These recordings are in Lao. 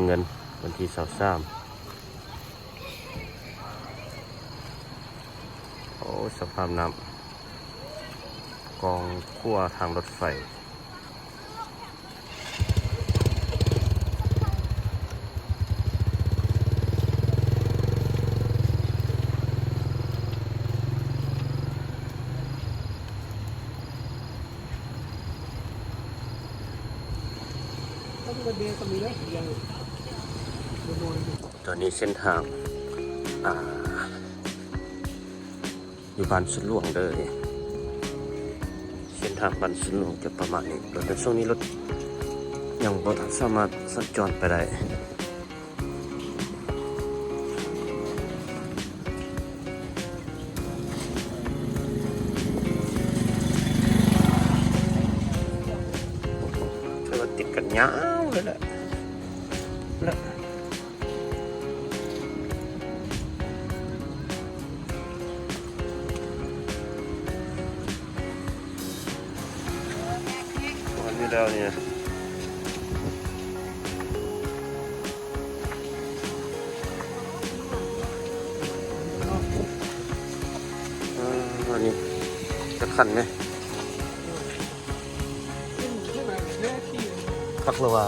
ເງິນ ວັນທີຊາວສາມ. ໂອ້ ສະພາບນ້ຳ ກອງຂົວທາງລົດໄຟ. ຕອນນີ້ເສັ້ນທາງ ອ່າ ຢູ່ບ້ານສວນຫຼວງເດີ. ເສັ້ນທາງບ້ານສວນຫຼວງຈະປະມານນີ້. ແຕ່ຊ່ວງນີ້ລົດຍັງບໍ່ສາມາດສັນຈອນໄປໄດ້. ຖືວ່າຕິດກັນຍາວເລີຍແຫຼະ ແລະ ອັນນີ້ແລ້ວນີ້ ເອີ ອັນນີ້ຈັກຄັນແດ່? ພັກລະວ່າ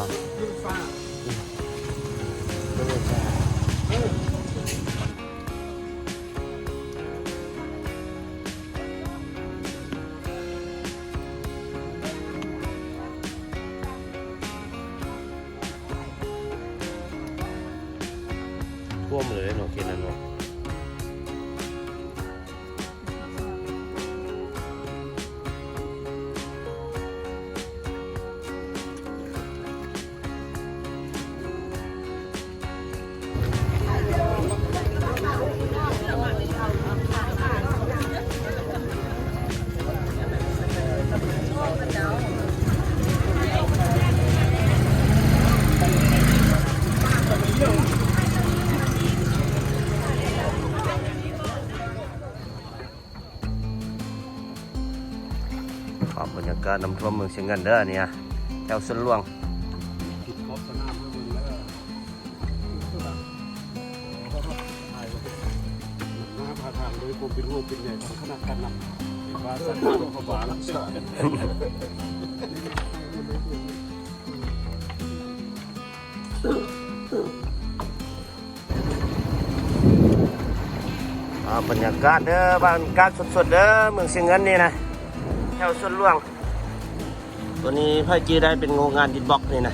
ຖ້ວມເລີຍເນາະ ເຂດນັ້ນເນາະ. ພາບບັນຍາກາດນ້ຳຖ້ວມເມືອງຊຽງເງິນເດີ ອັນນີ້ ແຖວສວນຫຼວງ ມາຜ່ານທາງໂດຍຄວາມເປັນຫ່ວງເປັນໃຍທາງຄະນະການນຳ ເຫັນວ່າສະຖານພະບາງ ອ່າ ບັນຍາກາດເດີ ບັນຍາກາດສົດໆເດີ ເມືອງຊຽງເງິນນີ້ນະ ແຖວສວນຫຼວງ. ຕົວນີ້ໃຜຈື່ໄດ້ເປັນໂຮງງານດິນບລັອກນີ້ນະ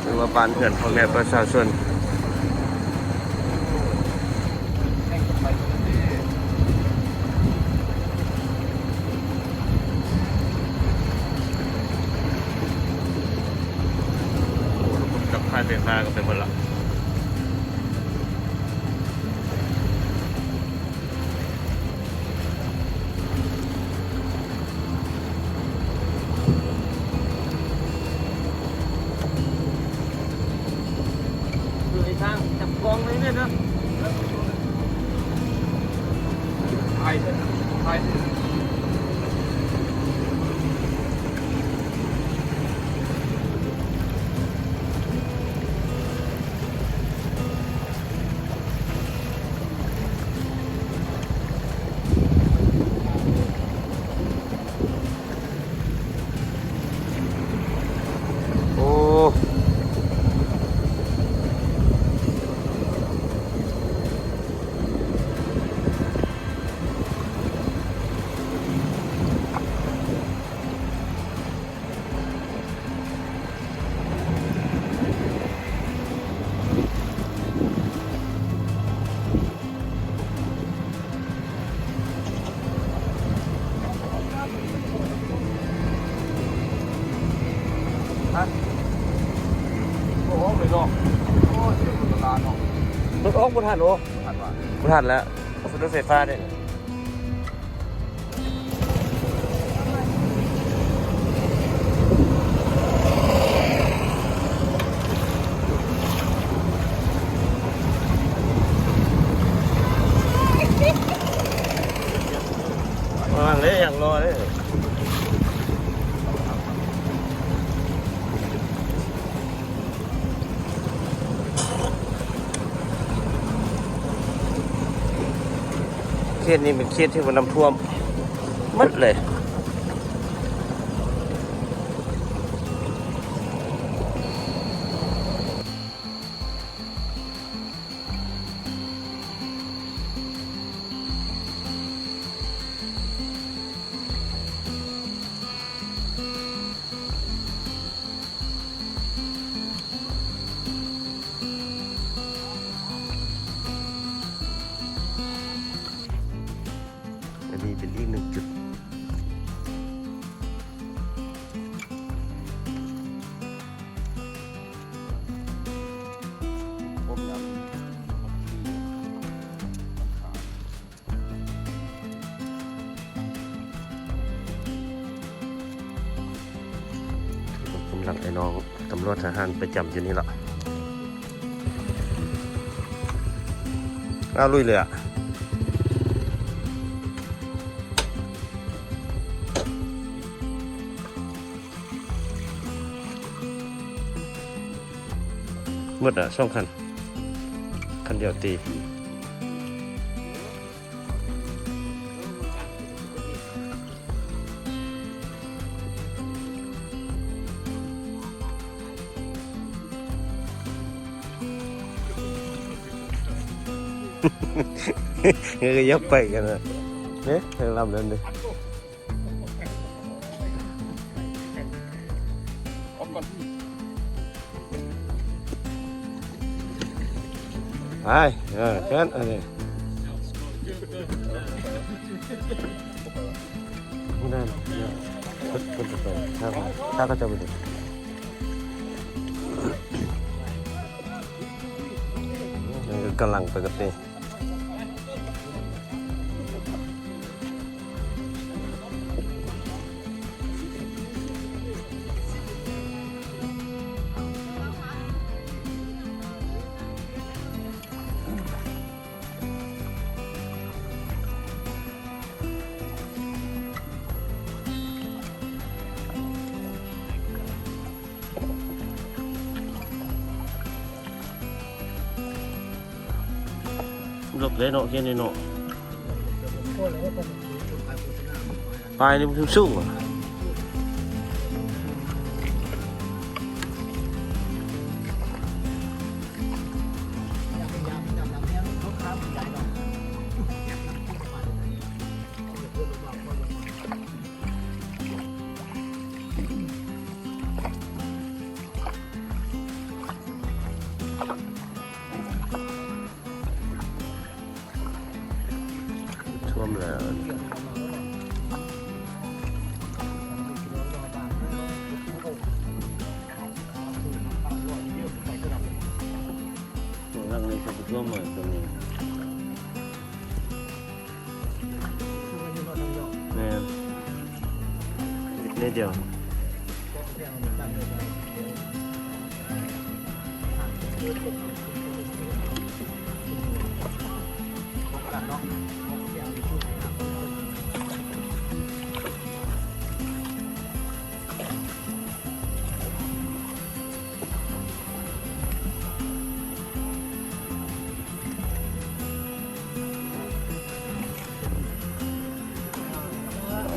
ຫຼືວ່າບ້ານເຮືອນພໍ່ແມ່ປະຊາຊົນ. ໂອ້ ລົດຈັກໄຟໄຟຟ້າກໍໄປໝົດລະ. ເອີ ໄອ້ຊ່າງ ຈັບກ້ອງໄວ້ແນ່ເດີ. ໄປ ໄປ. ໂອ້ ຮະ ບໍ່ອອກເລີຍເນາະ. ໂອ້ຍ ເສຍໂຄຕາເນາະ. ລົດອອກບໍ່ທັນ ໂອ້ ບໍ່ທັນວ່າ ບໍ່ທັນແລ້ວ. ລົດໄຟຟ້າເດ້. ວາງເດ້ ຢ່າງລໍເດ້. ເຂດນີ້ເປັນເຂດທີ່ວ່ານ້ຳຖ້ວມໝົດເລີຍ. ອັນນີ້ເປັນອີກໜຶ່ງຈຸດ. ກຳລັງໄອ້ນ້ອງຕຳຫຼວດທະຫານປະຈຳຢູ່ນີ້ລະ. ອ້າວ ລຸຍເລີຍອະ. ໝົດລະສອງຄັນ ຄັນດຽວຕີ. ເອີ ຢ່າໄປກັນນະ ເດ້ ທາງລຳນັ້ນເດ້. ໄປ ເອີ ເຊີນ ອັນນີ້ ຜູ້ນັ້ນ ເອີ ເພິ່ນ ເພິ່ນຈະໄປ ຖ້າ ຖ້າເຂົາເຈົ້າໄປເດີ ກຳລັງໄປກັບເຕ. ເລິກເດ້ເນາະ ເຂດນີ້ເນາະ ປາຍນີ້ມັນສູງໆ. ຖ້ວມແລ້ວ ຫຼັງນີ້ກໍຖ້ວມເໝິດຕົງນີ້. ແມ່ນ ນິດດຽວ.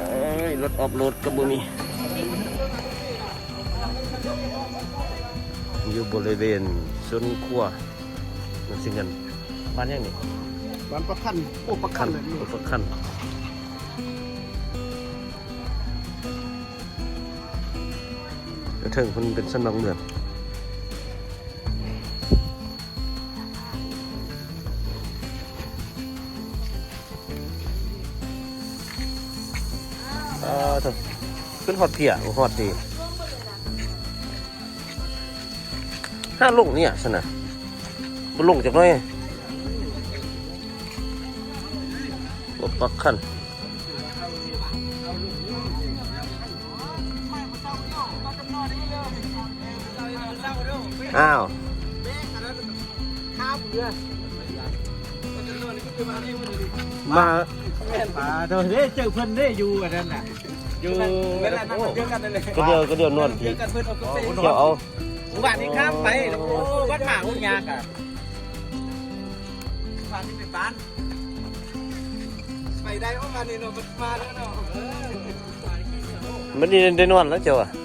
ເອີຍ ລົດອອຟໂຣດກໍບໍ່ມີ. ຢູ່ບໍລິເວນສວນຂົວ ມັນຊິເງິນ ບ້ານຫຍັງນີ້? ບ້ານປາກຄັນ ໂອ້ ປາກຄັນ ໂອ້ ປາກຄັນ. ແຕ່ເທິງເພິ່ນເປັນສັນດອນເມືອງ. ເອີ ເຖິງ ຂຶ້ນຮອດເພຍ ໂອ້ ຮອດດີ. ຫາລົງນີ້ຊັ້ນນະ ບໍ່ລົງຈັກໜ້ອຍ ບໍ່ປັກຄັນ. ອ້າວ ມາ ແມ່ນ ປາໂທເດ້ ເຈີເພິ່ນເດ້ ຢູ່ອັນນັ້ນນະ ຢູ່ ແມ່ນລະ ນັ່ງເດີກັນນັ້ນແຫຼະ ກະດຽວ ກະດຽວນວນ ນັ່ງເດີກັນເພິ່ນ ເອົາກາເຟ ເອົາ ມື້ວານນີ້ຂ້າມໄປ ໂອ້ ວັດໝາກ ໂອ້ ຍາກອະ ວານນີ້ເປັນບ້ານ. ໄປໄດ້ບໍ່ ບາດນີ້ເນາະ ມາແລ້ວເນາະ ເອີ ບາດນີ້ໄດ້ນອນແລ້ວເຈົ້າອະ.